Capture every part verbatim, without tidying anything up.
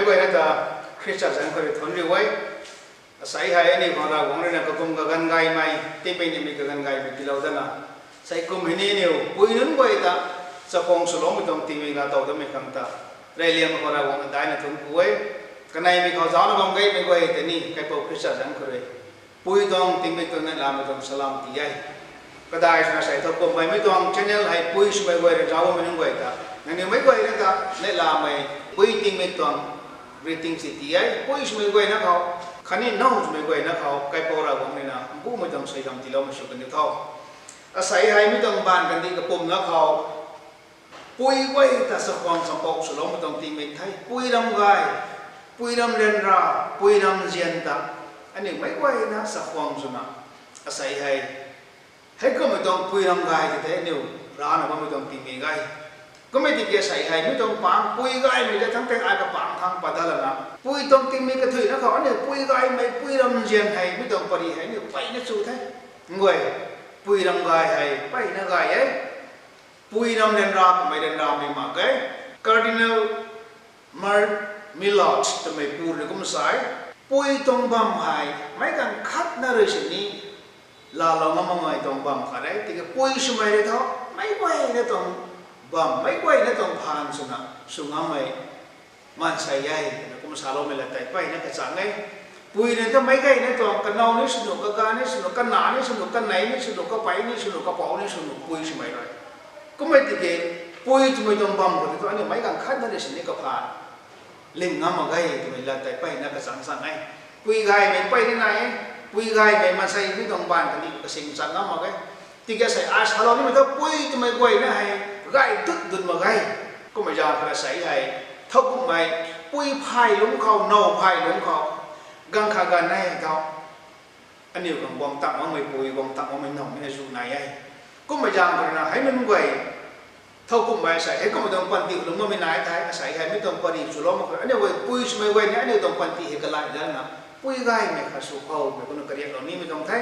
Guay na ta Khrista zanc khou rui thunc riu e. Asei hei aniu khang Ravguangc rui na kakum kaganv gaymei, tingmik nimei kaganv gaymei tiilou dana, sei kum hei ni aniu pui nunc guay ta chakhwang swloumei tuang tingmik laa tow damei khang ta reyliangmei khou Ravguangc adaina thunc ku e. Kaneimei khou zaucna bam gaymei guay tei ni kaipouc Khrista zanc khou rui pui tuang tingmik tuang neihlamei tuang salam ti e. Kadai swna sei thow kumhmei mei tuang channel hei pui swmei guay rui zauc bammei nunc guay ta, nangniw meic guay na ta neihlamei pui tingmik tuang greetings ti e. Pui swmei guay na khou khatni now swmei guay na khou kaipouc Ravguangc rui na mbumei tuang suaihiam tiiloumei sw kan diu tho. Asei hei mi tuang baanv kandih kapwm na khou pui guay ta chakhwang champouc swloumei tuang tingmik the. Pui ram gay, pui ram ryanra, pui ram nzian ta aniu meic guay na chakhwang swna, asei hei, heikumhmei tuang pui ram gay tei tei aniu rana bammei tuang tingmik e. Kummei tiki asei hei mi tuang pang pui gaymei ta thangc tei ai kapang thangc pat dat lana, pui tuang tingmik kathuina khou aniu pui gaymei, pui ram nzian hei mi tuang pary hei aniu mpeyna chu the. Nguay, pui ram gay hei mpeyna gay e. Pui ram ryanra kummei ryanramei mak ge. Cardinal Mar-, Millot twmei pu rui kum sa e, pui tuang bam hei meic ganv khatna rui sini laalou ngam makmei tuang bam khat e. Tiki pui swmei rui thu meic guayna tuang bam, meic guayna tuang phaan swna sw ngammei maansei e twna kum saloumei lat tei mpeyna kachang e. Pui rui thu meic guayna tuang kanow ni swnu, kaganv ni swnu, kanac ni swnu, kanei ni swnu, kapey ni swnu, kapouc ni swnu, pui swmei rui. Kummei tiki pui twmei tuang bam khou tei thu aniu meic ganv khatna rui sini kaphaan ling ngam mak ge twmei lat tei mpeyna kachang chang e. Pui gaymei mpeyna nai e. Pui gaymei maansei mi tuang baanv kandih kasing chang ngam mak ge. Tiki asei ai salou nimei thu pui twmei guayna hei gay dut dut mak ge. Kummei zaeng khou asei hei thow kumhmei pui phay lungc khou, now phay lungc khou, ganv khat ganv nei tho aniu khang guang tang makmei pui, guang tang makmei now ni azu nai e. Kummei zaeng khou rui na hei nunc guay thow kumhmei asei heikumhmei tuang panty khou lungc bammei nai the. Asei hei mi tuang pary swlou mak khou aniu guay pui swmei guay ni aniu tuang panty hei kalai dana pui gaymei khat sw khou mei kumna kariaklou nimei tuang the.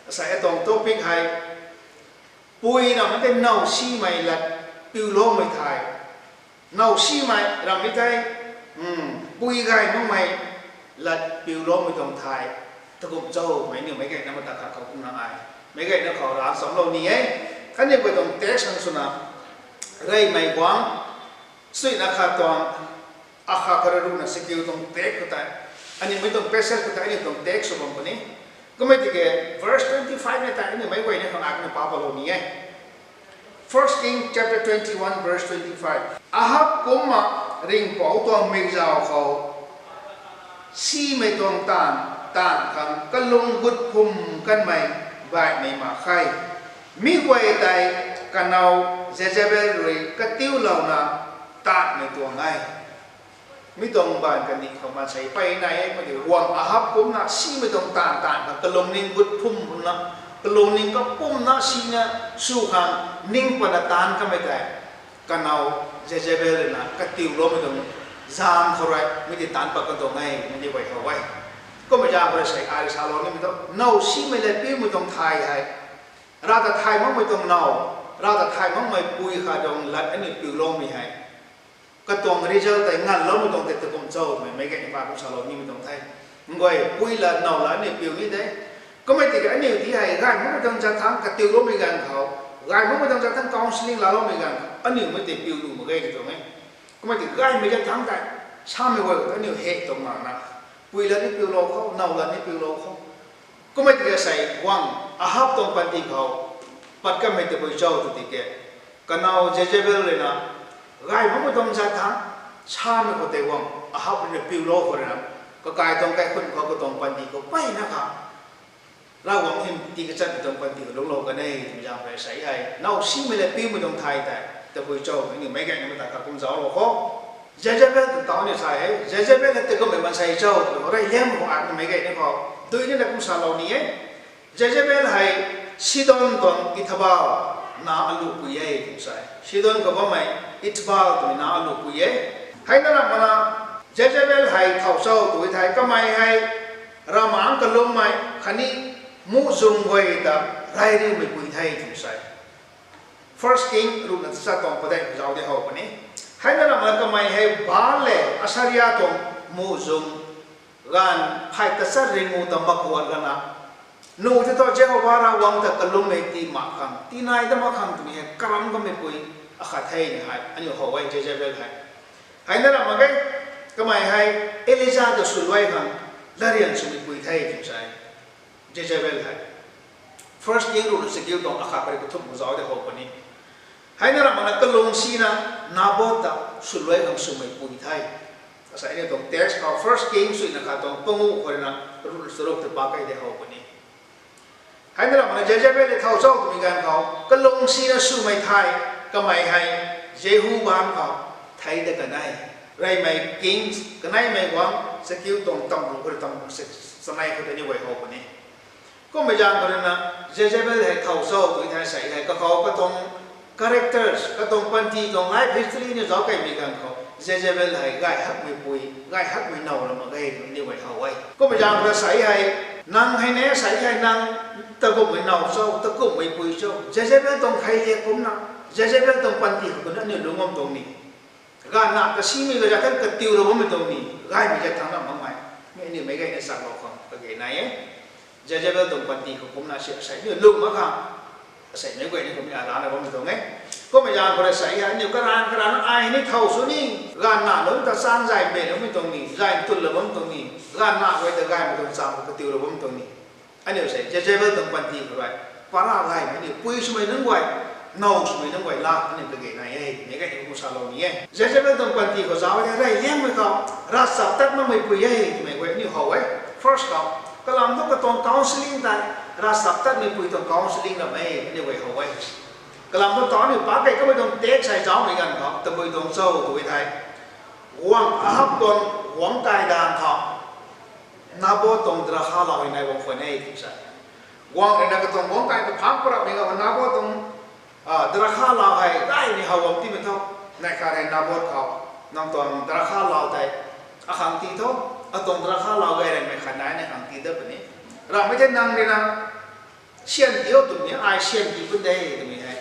Asei atuang topic hei pui ramhmei tei now simei lat piuloumei thei, now simei ramhmei tei pui gay makmei lat piuloumei tuang thei, takum cho twmei aniu meic guayna mata khat khou kumna ai meic guayna khou ravchamclou ni e. Khatni guay tuang text khang swna, Reymei guangc, suina khat tuang, akhat khou rui ruhna sikiu tuang text khou tei, aniu mei tuang passage khou tei aniu tuang text sw bam puni. Kummei tiki verse twenty five na tei aniu meic guayna khang ai kumna pa palou ni e. First King chapter twenty-one, verse twenty-five. Ahab kumna ringhpouc tuang mikzau khou simei tuang taanv taanv khang kalung gut phum kanmei baihmei mak khe. Mi guay tei kanow Jezebel rui katiulouna taanvmei tuang e. Mi tuang baanv kandih khou maansei mpeyna nai e, kumna guangc Ahab kumna simei tuang taanv taanv khang kalungning gut phum phumna, kalungning kapumna sina sw khang ning patna taanv kamei tei kanow Jezebel rui na katiuloumei tuang zaeng khou rui mi tei taanv pat kan tuang e, mi tei guay khou e. Kummei zaeng khou rui sei ai salou nimei thu now simei lat piumei tuang thei hei, Rav ta thay makmei tuang now, Rav ta thay makmei pui khat tuang lat aniu piuloumei hei katuang result tei nganloumei tuang tei takum cho twmei meic guayna pa kum salou nimei tuang the. Nguay, pui lat now lat aniu piu ni de. Kummei tiki aniu ti hei gay makmei tuang zat thangc katiuloumei ganv khou, gay makmei tuang zat thangc counselling laaloumei ganv khou aniu mei tei piu nuh mak ge ti tuang e. Kummei tiki gaymei zat thangc tei samei guay khou aniu hei tuang makna, pui lat ni piulou khou, now lat ni piulou khou. Kummei tiki sei guangc Ahab tuang panty khou pat kanmei tabui cho tw tiki, kanow Jezebel rui na gay makmei tuang zat thangc samei khou tei guangc Ahab rui na piulou khou rui na, kakai tuang kaikhunc khou katuang panty khou mpeyna kha Ravguangc hym tii kachatmei tuang panty khou lungclou kan e twmei zaeng khou sei hei now simei lat piumei tuang thei tei tabui cho twmei aniu meic guayna mata khat kum zauclou khou. Jezebel tuang tau aniu sa e, Jezebel hei takummei maansei cho twmei khou reyliangmei khou ai kumna meic guayna khou dui nina kum salou ni e. Jezebel hei Sidon tuang Ethabel na aluhpui e twna sa e. Sidon khou bammei Ethabel twmei na aluhpui e. Hei na ramh mana Jezebel hei thow cho tw thei kamei hei ravmaengc kalummei khatni muhzwng guay ta rey riumei pui the twna sa e. First King ruhna tachat tuang padeih zauc de how puni. Hei na ramh mana kamei hei Baal le Asherah tuang Mu zung, ganv phey tachat ringu ta makuat gana, nu ti thu Jehova Ravguangc ta kalummei ti mak khang, tinai ta mak khang twmei hei karam kameipui akhat the ni hei aniu how e Jezebel hei. Hei na ram mak ge, kamei hei Elija ta swluai khang latryan swmeipui the twna sa e. Jezebel hei First King ruhna chakiu tuang akhat khou rui kathumh khou zauc de how puni. Hei na ram makna kalung sina Naboth ta swluai khang swmeipui the. Asei ni tuang text khou First King suina khat tuang panguh khou rui na ruhna charuk ta pak key de how puni. Hei na ram makna Jezebel le thow cho twmei ganv khou kalung sina swmei the, kamei hei Jehu baanc khou thei da kanei, reymei king, kaneimei guangc chakiu tuang tamruh khou rui tamruh se, chanei khou tei ni guay how puni. Kummei zaeng khou rui na Jezebel hei thow cho twmei the sei hei kakhou katuang characters, katuang panty tuang life history ni zauc keymei ganv khou Jezebel hei gay hakmeipui, gay hakmei now ram mak ge twmei ni guay how e. Kummei zaeng khou rui sei hei, nang hei ne sei hei nang takumhmei now cho, takumhmeipui cho, Jezebel tuang kheiliak kumcna, Jezebel tuang panty khou kumna aniu lungc bam tuang ni. Ganvna kasimei gay zat thangc katiulou bammei tuang ni, gaymei zat thangc na makmei, mi aniu meic gayna chaklou khang kage nai e. Jezebel tuang panty khou kumna si asei aniu lung mak khang, asei meic guay ni kumna rana bammei tuang e. Kummei zaeng khou rui sei hei aniu karan karan ai ni thow sw ni, ganvna lungc ta chang zay mbeloumei tuang ni, zay ntunlou bam tuang ni, ganvna guay ta gaymei tuang chang khou katiulou bam tuang ni. Aniu sei Jezebel tuang panty khou rui para gaymei aniu pui swmei nunc guay, now swmei nunc guay la aniu kage nai e, meic gay ni kum salou ni e. Jezebel tuang panty khou zauc e thei rey liangmei khou ravchaptat makmeipui e twmei guay aniu how e. First khou, kalam thu katuang counselling tei, ravchaptatmeipui tuang counselling ram e aniu guay how e. Kalam thu tau aniu pak key kamei tuang text hei zaucmei ganv khou tabui tuang cho tw e thei, guangc Ahab tuang guangc kai daeng khou Naboth tuang drakha lau hei nai bam khwan e twna sa. Guangc rui na katuang guangc kai kaphangc parapmei ganv khou Naboth tuang drakha lau hei gaymei how bam timei thu, neih khat hei Naboth khou, nang tuang drakha lau tei akhang tii tho, atuang drakha lau gay ranmei khat nai ni khang tii dat puni. Ramhmei the nang rui na syan tii o twmei, ai syan tii pun de twmei hei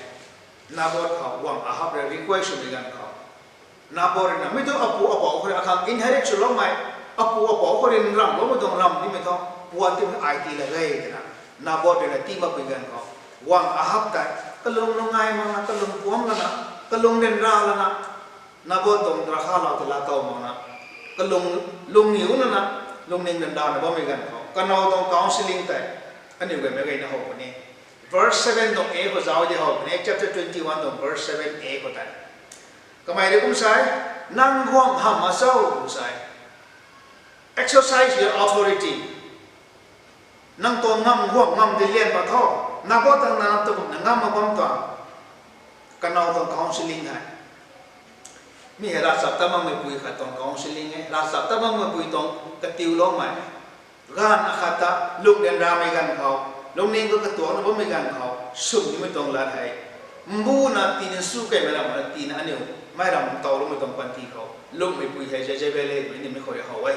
Naboth khou guangc Ahab rui request swmei ganv khou, Naboth rui na mi thu apu apou khou rui akhang inherit swloumei, apu apou khou rui nramloumei tuang ram nimei thu puan timei ai tii la ge twna Naboth rui na tii makpui ganv khou, guangc Ahab tei kalung lung ngai makna, kalung puamc lana, kalung ryanra lana, Naboth tuang drakha lau tei laatow makna, kalung lungniw lana, lungning ryanrana bammei ganv khou kanow tuang counselling tei aniu guay meic gayna how puni. Verse seven tuang a khou zauc di how puni, chapter twenty-one tuang verse seven a khou tei. Kamei rui kum sa e, nang guangc hamh mak cho kum sa e. Exercise your authority. Nang tuang ngam guangc ngam tei lian mak tho. Naboth tang nang ta kumna ngam mak bam tuang. Kanow tuang counselling hei, mi hei ravchaptat makmeipui khat tuang counselling e, ravchaptat makmeipui tuang katiuloumei. Ganv akhat ta lung ryanramei ganv khou, lungning khou katuakna bammei ganv khou sw nimei tuang lat hei, mbuna tina su keymei ram na tina aniu mei ram towloumei tuang panty khou lungmeipui hei Jezebel e twmei nimei khou rui how e.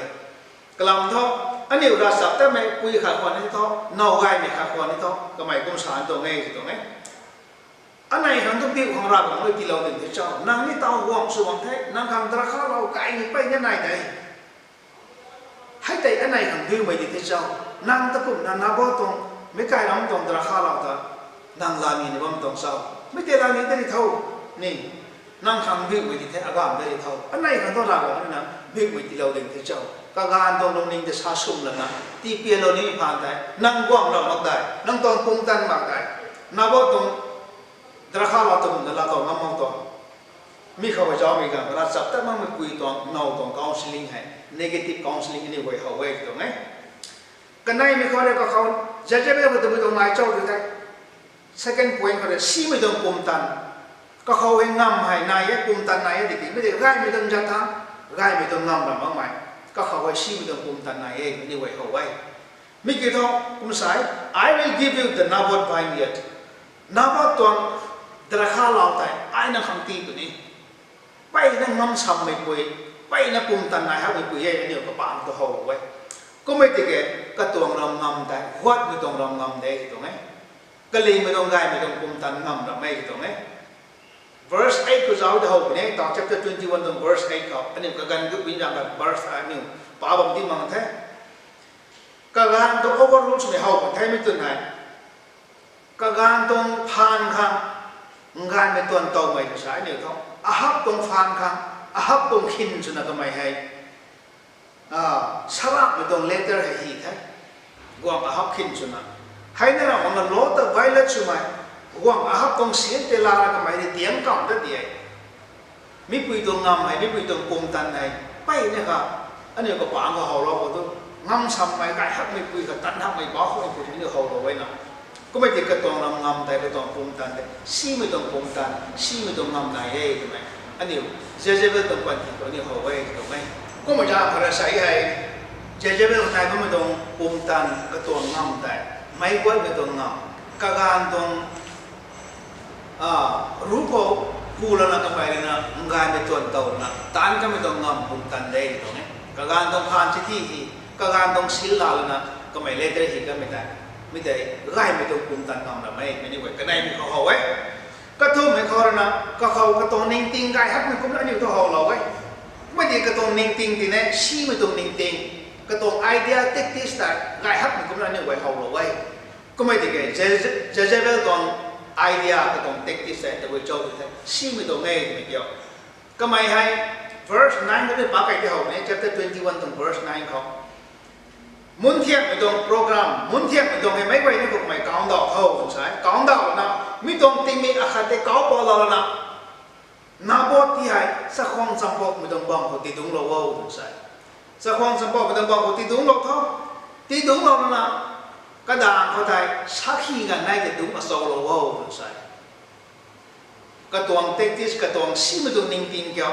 Kalam thu, aniu ravchaptatmeipui khat khwan ni tho, now gaymei khat khwan ni tho, kamei kum sa tuang e, tuang e. Anei khang tu biu khang Ravguangc rui tiilou ding the cho? Nang ni taw guangc sw bam the, nang khang drakha lau gaymei peyna nai de. Hei tei anei khang biumei di the cho? Nang ta kumna Naboth tuang, meic kai lam tuang drakha lau ta, nang laa nina bam tuang cho? Mi tei laa ni ta ri tho, ni, nang khang biumei di the, agamv ta ri tho. Anei khang tu Ravguangc rui na biumei tiilou ding the cho? Kaganv tuang lungning tei sa sum lana, tipialou nimei phaan tei, nang guangc ram mak dei, nang tuang pumtan mak dei, Naboth tuang drakha lau ta kumna laatow ngam mak tuang. Mi khou hei zaumei ganv ravchaptat makmeipui tuang now tuang counselling hei, negative counselling aniu guay how e tuang e. Kaneimei khou rui kakhou, Jezebel khou tabui tuang nai cho tw the. Second point khou rui simei tuang pumtan. Kakhou hei ngam hei nai e, pumtan nai e tiki, mi tei gaymei tuang zat thangc, gaymei tuang ngam ram makmei, kakhou hei simei tuang pumtan nai e, aniu guay how e. Mi kiu thu, kum sa e, I will give you the Naboth vineyard. Naboth tuang drakha lau tei ai nang khang tii puni. Peyna ngam sammeipui, peyna pumtan nai hakmeipui e, aniu kapangc tu how e. Kummei tiki, katuang ram ngam tei, huatmei tuang ram ngam de tuang e. Kalingmei tuang gaymei tuang pumtan ngam ram e tuang e. Verse eight khou zauc de how puni, tau chapter twenty-one tuang verse eight khou aniu kaganv gut bin zang ka verse aniu pa bam di mang the. Kaganv tuang overrule swmei how kan the mi twn hei. Kaganv tuang phaan khang, nganvmei tuan towmei tw sa aniu thu. Ahab tuang phaan khang, Ahab tuang khin swna kamei hei saramhmei tuang letter hei hi the. Guangc Ahab khin swna, hei na ra hang na law ta violate swmei, guangc Ahab tuang sin tei lana kamei rui tiang kam ta di e. Mipui tuang ngam hei, mipui tuang pumtan hei, peyna kha, aniu kapangc khou howlou khou tu, ngam sammei, gay hakmei pui kha, tan hakmei bau khou pui aniu howlou e na. Kummei tei katuang ram ngam tei, katuang pumtan tei, simei tuang pumtan, simei tuang ngam nai e twmei, aniu Jezebel tuang panty khou aniu how e twmei. Kummei zaeng khou rui sa hei, Jezebel nai bammei tuang pumtan, katuang ngam tei, meic guatmei tuang ngam, kaganv tuang ruc khou ku lana kamei rui na nganvmei tuan tow lana taanc kamei tuang ngam pumtan de tuang e. Kaganv tuang phaan chithi hi, kaganv tuang sin la lana kamei letter hi kamei tei, mi tei gaymei tuang pumtan ngam ram e, mei ni guay kaneimei khou how e. Kathumhmei khou rui na, kakhou katuang ningting gay hakmei kumna aniu thu howlou e. Kummei tei katuang ningting tine, simei tuang ningting, katuang idea, tactics tei gay hakmei kumna aniu guay howlou e. Kummei tiki Jeze-, Jezebel tuang idea, katuang tactics tei tabui cho tw the, simei tuang e twmei kiu. Kamei hei verse nine khou tei pa kei tei how puni, chapter twenty-one tuang verse nine khou. Munthiakmei tuang program, munthiakmei tuang hei meic guay ni kumhmei kaungdauh tho twna sa e. Kaungdauh na, mi tuang tingmik akhat tei kau pau lou lana, Nabot ti hei chakhwang champoumei tuang bam khou tidungclou o twna sa e. Chakhwang champoumei tuang bam khou tidungclou tho. Tidungclou lana, kadaeng khou tei sakhi ganv nei tei dungc achoulou o twna sa e. Katuang tactics, katuang simei tuang ningting kiu.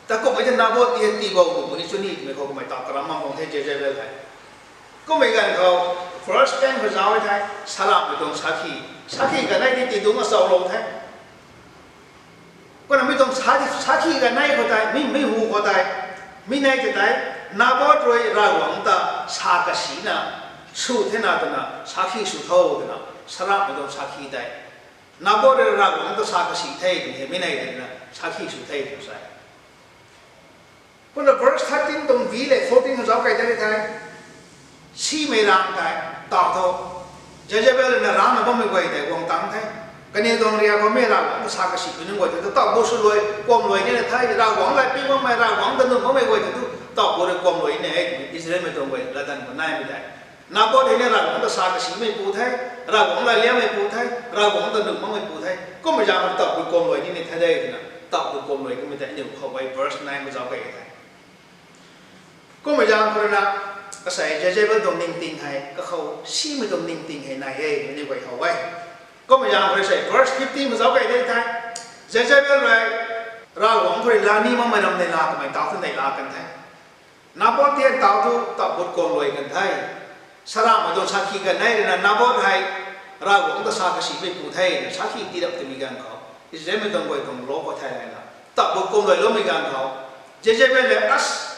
Ta kumhmei tei Nabot ti hei tiibou bu puni chuni twmei khou kamei taw karam mang tuang the Jezebel hei. Kummei ganv khou, verse ten khou zauc e thei, saramhmei tuang sakhi, sakhi ganv nei tei tidungc achoulou the. Kumna mi tuang sa-, sakhi ganv nei khou tei, mi, mi hu khou tei, mi nei tei tei, Nabot rui Ravguangc ta sa kasina, sw thena twna sakhi sw tho twna, saramhmei tuang sakhi tei, Nabot rui Ravguangc ta sa kasi the twna hei mi nei tei na sakhi sw the twna sa e. Kumna verse thirteen tuang vi le fourteen khou zauc kei tei thei, simei rang tei, taw tho, Jezebel na rangna bammei guay tei guang tang the. Kaniw tuang riak khou mi Ravguangc ta sa kasi pui nunc guay tei tu taw bu sw luai, kuam luai nina the, Ravguangc lat piu makmei, Ravguangc ta nuh makmei guay tei tu taw bu rui kuam luai ni e twmei Israelmei tuang guay latdanv khou naimei tei. Nabot hei ni Ravguangc ta sa kasimeipu the, Ravguangc lat liangmeipu the, Ravguangc ta nuh makmeipu the. Kummei zaeng khou taw bu kuam luai nini the de twna, taw bu kuam luai kummei tei aniu khou e verse nine khou zauc kei the. Kummei zaeng khou rui na, asei Jezebel tuang ningting hei, kakhou simei tuang ningting hei nai e, aniu guay how e. Kummei zaeng khou rui sei verse fifteen khou zauc kei de the. Jezebel rui, Ravguangc khou rui la ni makmei ram nei la kamei taw thu nei la kan the. Nabot ti hei taw thu taw bu kuam luai kan the. Saramhmei tuang sakhi ganv nei rui na Nabot hei Ravguangc ta sa kasimeipu the na sakhi tii rap twmei ganv khou, Israelmei tuang guay tuang law khou thay layna taw bu kuam luailoumei ganv khou, Jezebel le as,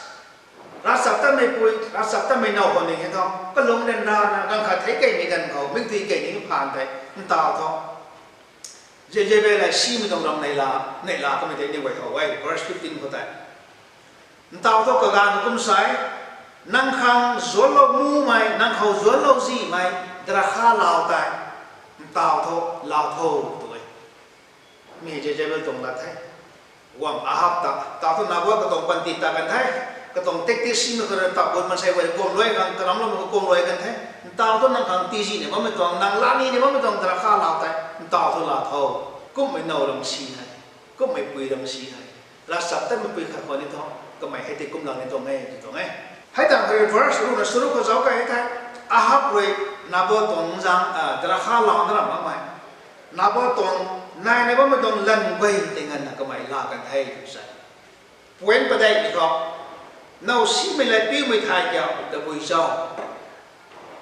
ravchaptatmeipui, ravchaptatmei now khou ning hei thu kalung ryanrana ganv khat thei keimei ganv khou mikdui kei ni phaan tei, ntaw thu Jezebel hei simei tuang ram nei la, nei la kamei tei aniu guay how e, verse fifteen khou tei. Ntaw thu kaganv kum sei, nang khang zuanclou mumei, nang khou zuanclou zihmei drakha lau tei, ntaw thu lau tho, tw e. Mi Jezebel tuang lat the. Guangc Ahab ta, taw thu Nabot katuang panty ta kan the. Katuang tactics simei khou rui taw bu maansei guay kuam luai khang, karamcloumei khou kuam luai kan the. Ntaw thu nang khang tizihna bammei tuang, nang la nina bammei tuang drakha lau tei, ntaw thu la tho. Kummei now ram si hei, kummei pui ram si hei, ravchaptatmeipui khat khou ni thu, kamei hei tei kumlou ni tuang e, tw tuang e. Hei tang khou rui verse ruhna charuk khou zauc kei the, Ahab rui Nabot tuang zaeng, drakha lau na ram makmei, Nabot tuang naina bammei tuang lan guay tei nganvna kamei la kan the tw sa e. Point padeihmei khou, now simei lat piumei thay kiu tabui cho?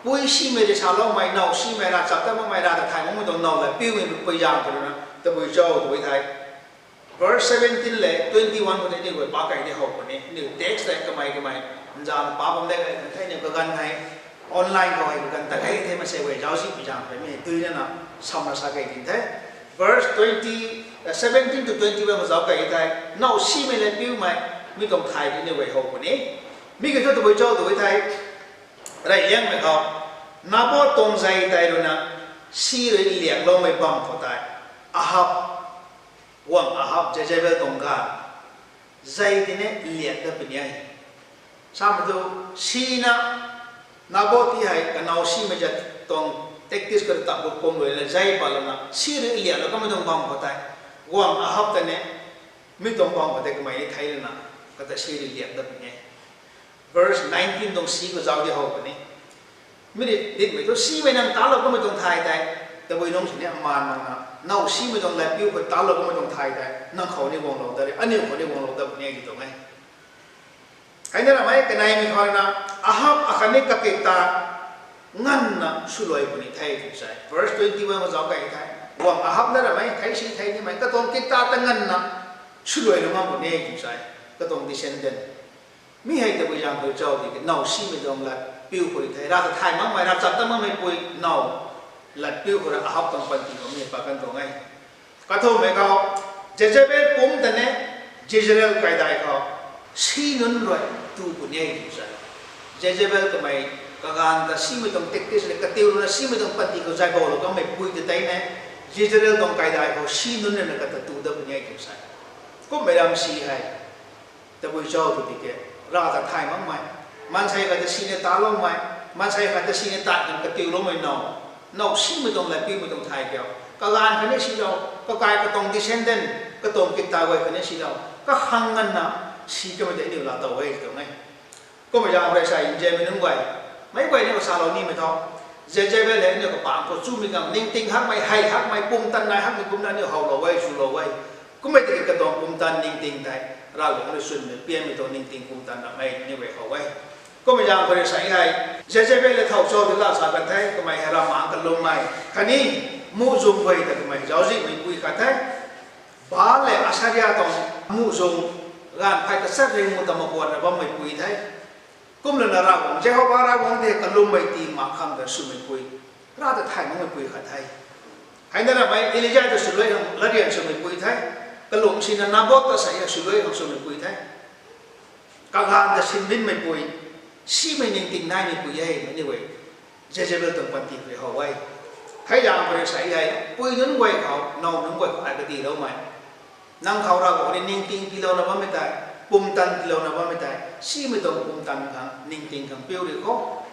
Pui simei rui saloumei, now simei, ravchaptat makmei, Rav ta thay makmei tuang now lat piumei pui zaeng khou rui na tabui cho tw e thei, verse seventeen le twenty-one khou tei aniu guay pa kei tei how puni, aniu text tei kamei kamei nzan pa bam de kei kan the, aniu kaganv hei online khou hei kaganv ta kei the, maansei guay zauczihmei zaeng kei mi hei dui nana samna sa kei tin the. Verse twenty seventeen to twenty-one khou zauc key thei, now simei latpiumei, mi tuang thay tei aniu guay how puni. Mi kiu thu tabui cho tw thei, reyliangmei khou, Naboth tuang zei tei ruina, si rui liakloumei bam khou tei, Ahab, guangc Ahab, Jezebel tuang ganv, zei tei ni liak dat puni e. Samei thu, sina, Naboth ti hei kanow simei zat tuang tactics kata tat bu pum rui la zei patlouna si rui liaklou kamei tuang bam khou tei, guangc Ahab tei ni, mi tuang bam khou tei kamei ni thei lana, kata si rui liak dat puni e. Verse nineteen tuang si khou zauc di how puni. Mi rui ditmei thu simei nang talou kamei tuang thay tei, tabui nungc sini amaan nangna, now simei tuang latpiu khou talou kamei tuang thay tei nang khou ni guanglou dat ri, aniu khou ni guanglou dat puni e ti tuang e. Hei na ramei kaneimei khou na, Ahab akhatni kakik ta nganvna swluai puni the tw sa e. Verse twenty-one khou zauc key thei, guangc Ahab na ramei thei si thei nimei katuang kik ta ta nganvna swluailou ngam puni e tw sa e. Katuang descendant. Mi hei tabui zaeng khou zauc di ke, now simei tuang latpiu khou rui thei, Rav ta thay makmei, ravchap tat makmei pui, now latpiu khou rui Ahab tuang panty khou mi pat kan tuang e. Kathumhmei khou, Jezebel pumc ta ni, Jezreel kaidai khou, si nunc rui tu puni e tw sa e. Jezebel kamei, kaganv ta simei tuang tactics le, katiu ruina simei tuang panty khou zay boulou kamei pui ta tei ni, Jezreel tuang kaidai khou si nunc ruina kata tu dat puni e tw sa e. Kummei ram si hei, tabui cho tw di ke, Rav ta thay makmei, maansei khat ta sini taloumei, maansei khat ta sini tat khang katiuloumei now, now simei tuang latpiumei tuang thay kiu, kaganv khatni silou, kakai katuang descendant, katuang kik ta guay khatni silou, kakhang nganvna si kamei tei aniu laatow e tuang e. Kummei zaeng khou rui sa e, nzianmei nunc guay, meic guay ni kasalou nimei thu, Jezebel hei aniu kapangc khou chumei khang ningting hakmei, hei hakmei, pumtan nai hakmei kumna aniu howlou e, swlou e. Kummei tiki katuang pumtan ningting tei, Ravguangc rui swnmei pianmei tuang ningting pumtan ramei ni guay how e. Kummei zaeng khou rui sa e hei, Jezebel le thow cho di la sa kan the, kamei hei ravmaengc kalummei khatni muhzwng guay ta kamei zauczihmei pui khat the. Baal le Asherah tuang muhzwng, gaanv phey tachat ringcmei ta maguanna bammei pui the. Kumlana Ravguangc, Jehova Ravguangc tei kalummei tii mak khang ta swmei pui, Rav ta thay makmei pui khat the. Hei na ramei Elija ta swluai khang latryan swmei pui the. Kalum sina Naboth ta sa e swluai khang swmei pui the. Kaganv ta sinbinmei pui, simei ningting naimei pui e, aniu e. Jezebel tuang panty khou how e. Hei zaeng khou rui sa e hei, pui nunc guay khou, now nunc guay khou ai kadiloumei, nang khou Ravguangc rui ningting tiilouna bammei tei, pumtan tiilouna bammei tei, simei tuang pumtan khang, ningting khang piu ri kho.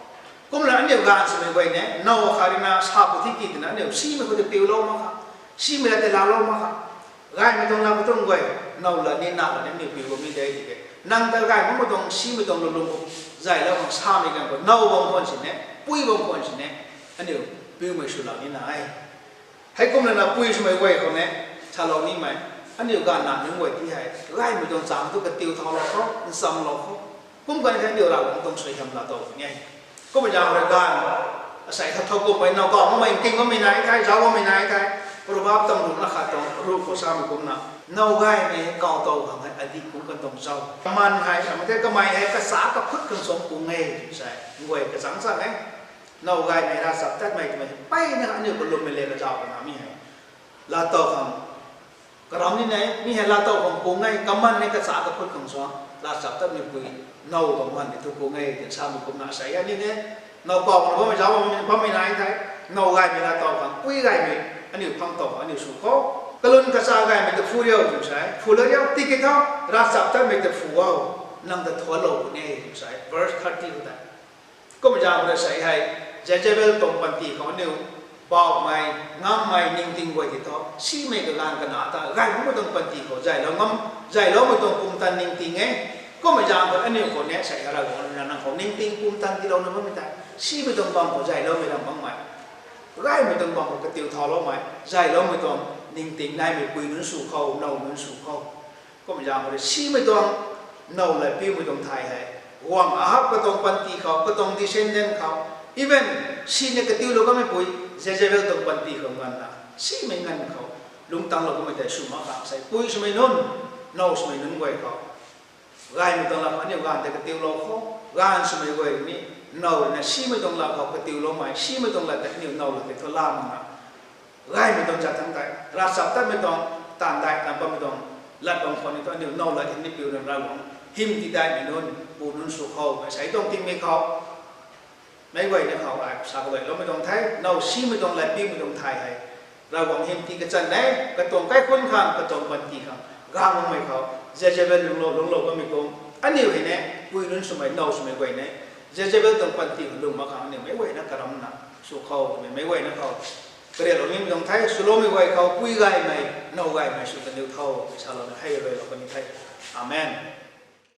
Kumna aniu gaanv swmei guay ni, now khat ruina sa pu thi ki twna aniu simei khou tei piulou mak kha, simei la tei laalou mak kha. Gaymei tuang lam tuang guay, now la ni na la ni aniu piu bam ni de tiki, nang ta gay makmei tuang simei tuang lulung khou zaylou khang samei ganv khou now bam khwan sini, pui bam khwan sini, aniu piumei swlou ni na e. Heikumna na pui swmei guay khou ni, salou nimei, aniu gaanv na nunc guay ti hei gaymei tuang chang tu katiu thaulou kho, nchamlou kho. Kum kan the aniu Ravguangc tuang suaihiam laatow puni e. Kummei zaeng rui gaanv, asei khat thowkumhmei, now kau makmei, nking bammei nai the, zauc bammei nai the. Proverb tuang ruhna khat tuang ruh khou samei kumna, now gaymei kau tow khang hei adih kum kan tuang cho. Kaman hei, amei the kamei hei kacha kakhut khang suang pung e tw sa e, guay kachangc chang e. Now gaymei, ravchaptatmei twmei hei mpeyna aniu kalummei le kazauh kanamei hei laatow khang karam ni nai, mi hei laatow khang pung e, kaman ni kacha kakhut khang suang, ravchaptatmei pui, now kaman ni thu pung e twna samei kumna sa e, aniu ni, now kau na bammei zauc bammei nai the, now gaymei laatow khang, pui gaymei, aniu phang tow khang aniu sw kho. Kalun kacha gaymei ta phu riu tw sa e, phu la riu, tiki thu, ravchaptatmei ta phu o, nang ta thuanclou puni e tw sa e, verse thirty khou tei. Kummei zaeng khou rui sa e hei, Jezebel tuang panty khou aniu, bauhmei, ngammei, ningting guay ti thu, simei kaganv kana ta, gay makmei tuang panty khou, zaylou ngam, zayloumei tuang pumtan ningting e. Kummei zaeng khou aniu khou ni, sa e Ravguangc ruina nang khou ningting pumtan tiilouna bammei tei, simei tuang bam khou zayloumei ram makmei, gaymei tuang bam khou katiu thauloumei, zayloumei tuang ningting naimei pui nunc sw kho, now nunc sw kho. Kummei zaeng khou rui simei tuang, now latpiumei tuang thay hei, guangc Ahab katuang panty khou, katuang descendant khou, even sini katiulou kamei pui, Jezebel tuang panty khou nganvna, simei nganv khou, lungctanglou kamei tei sw mak kha sei, pui swmei nunc, now swmei nunc guay khou, gaymei tuang lam aniu gaanv tei katiulou khou, gaanv swmei guay ni, now ruina simei tuang lam khou katiuloumei, simei tuang lat tei aniu now lat tei thu la makna, gaymei tuang zat thangc tei, ravchaptatmei tuang, Taanv dai taanv bammei tuang lat bam khou ni thu aniu now lat hympiu nunc Ravguangc hym tidaihmei nunc, pu nunc sw khou, mei sei tuang tingmei khou, meic guayna khou ai sa kaluailoumei tuang the, now simei tuang latpiumei tuang thay hei, Ravguangc hym ti kachan e, katuang kaikhunc khang, katuang panty khang, gaengmei khou, Jezebel lungclou, lungclou bammei kum, aniu hei ne, pui nunc swmei, now swmei guay ne, Jezebel tuang panty khou lung mak khang aniu meic guayna karamna sw khou twmei, meic guayna khou kariaklou nimei tuang the, swloumei guay khou pui gaymei, now gaymei sw kaniw tho, salouna hei ruailou kan the. Amen.